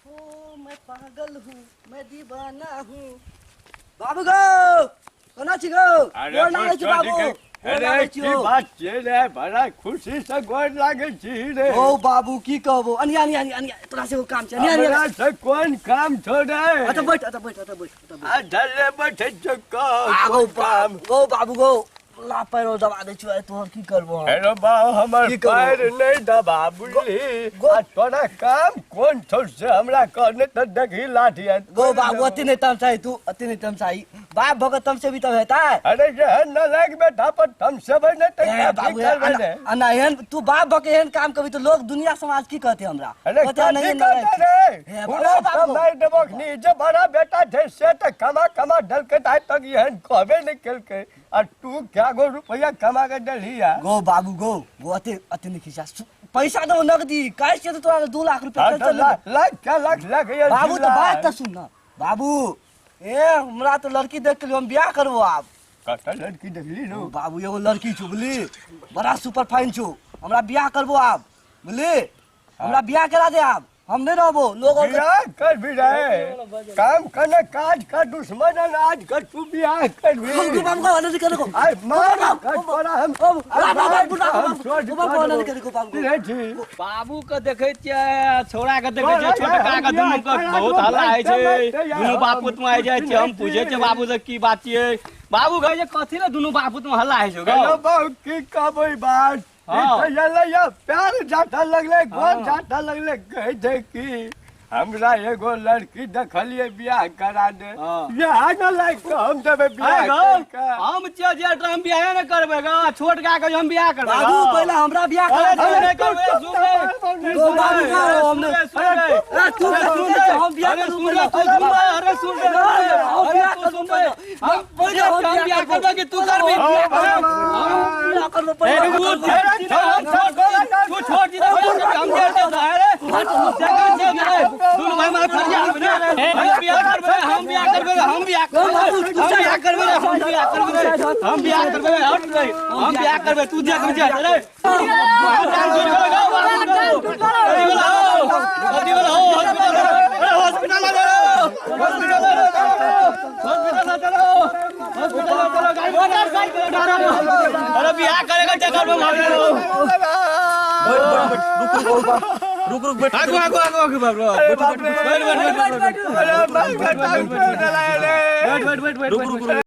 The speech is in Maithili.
ओ मैं पागल हूँ, मैं दीवाना हूँ। बाबू गो, कोना छी गो? अरे गोर लागै छी बाबू। गोर अरे लागै छी की हो। बात छै रे, बड़ा खुशी से गोर लागै छी रे। ओ बाबू, की कहबो, अनिया अनिया अनिया अनिया, तोरा से एगो काम छै, अनिया अनिया। हमरा से कोन काम छौ रे? अच्छा बैठ, अच्छा बैठ, अच्छा बैठ, अच्छा बैठ। आ धरे बैठे छौ कह, आ गो कोन काम? बाबू गो, बाबू गो, ला पैरो दबा दै छियौ, तोहर की करबो हम? हेलो बाबू, हमर की करबो? पैर नहि दबा बुझली। गो- आ तोरा काम कोन छौ से हमरा कहने तऽ देखी लाठी आनि। गो बाबू, अति नहि तमसाही तू, अति नहि तमसाही। बाप भगत तमसेबी तब हेतै? अरे एहन नालायक बेटा पर तमसेबै नहि तऽ ए कथी बाबू, करबै रे? अना एहन तू बाप भके एहन काम करबी तऽ लोग दुनिया समाज की कहते हमरा? अरे कहते अना कथी एहन कहते नालायक रे? हे बाबू, पूरा बाबू। कमाइ देबो नी, जे बड़ा बेटा छै से तऽ कमा कमा देलकै तऽ आइ तक एहन कहबे नहि केलकै, आ तू क्या गो रुपैआ कमा के देलही आ? गो बाबू गो, गो अते अते नहीं खिसा, पैसा दो नगदी कैश छै तऽ तोरा 2 लाख रुपया हाँ, तऽ कैसे लाख लेबै? लाख क्या लाख लाख यार बाबू तऽ जिला। बात तऽ सुन ना बाबू। ए हमरा तऽ लड़की देख के हम बियाह करबो आब। कतऽ लड़की देखली रो? ओ बाबू, एगो लड़की छौ बुझली, बड़ा सुपर फाइन छौ, हमरा बियाह करबो आब बुझली, हमरा बियाह करा दे आब, हम नहीं रहबो लोग और बियाह कर भी रहे काम करने काज का दुश्मन है, आज कर तू बियाह कर भी। बाबू बाबू आनंद करे को। आय मार कर तोरा हम। बाबू, आय बाबू, मार बाबू, हम बाबू, छोड़ बाबू, आनंद करे को, बाबू। रे छी। बाबू के देखै छियै, छौड़ा के देखै छियै, अरे, छोटका के, हम दुनू के बियाह बहुत हल्ला होइ छै। करबो, दुनू बाप पुत मे आइ जाइ छियै, हम पूछै छियै बाबू से की बात छियै। बाबू कहै छै कथी ले दुनू बाप पुत मे हल्ला होइ छौ गौ? हेलो बाबू, की कहबै बात? हाँ। ई तऽ एलै या प्यार जाता लगलै, गोर हाँ। जाता लगलै, कहै छै कि हमरा एगो लड़की देखलियै, बियाह करा दे। हाँ। बियाह न लायक तऽ हम देबै बियाह आइ गौ, करिके। हम छियै जे हम बियाहे नहि करबै गौ, छोट गा के हम बियाह करबै बाबू गौ। पहिले हमरा बियाह अरे करा दे। तू नहि करबै, सुन रे। गो बाबू गो, हम सुन नहीं- रे, सुन रे। ए, तू अरे कथी सुन कहै रे, छै? हम बियाह अरे करू सुन रे, तू पहिले। सुन रे, अरे सुन रे, सुन रे, हम अरे बियाह तू करू सुन रे। पहिले। हम पहिले हम हम बियाह करबै कि तू करबी? हम बियाह करबो पहिले। ए, रुकू, तू छोड़ दी, हम बियाह करबै, अरे, से कहै छियै, अरे, दुनू भाई मार फरिया आबे ने। हम बियाह करबै, हम बियाह करबै, हम बियाह करबै, हम बियाह करबै, हम बियाह करबै, हम बियाह करबै, हट रे, हम बियाह करबै, तू देख बुझे, अरे। अरे बियाह करेगा चक्कर में भाग रहे हो। रुक रुक बैठ। आगू आगू आगू आगू बाबू। अरे बाप रे। बैठ बैठ बैठ अरे मार के टांग तोड़ देला रे। बैठ बैठ बैठ बैठ। रुक रुक रुक।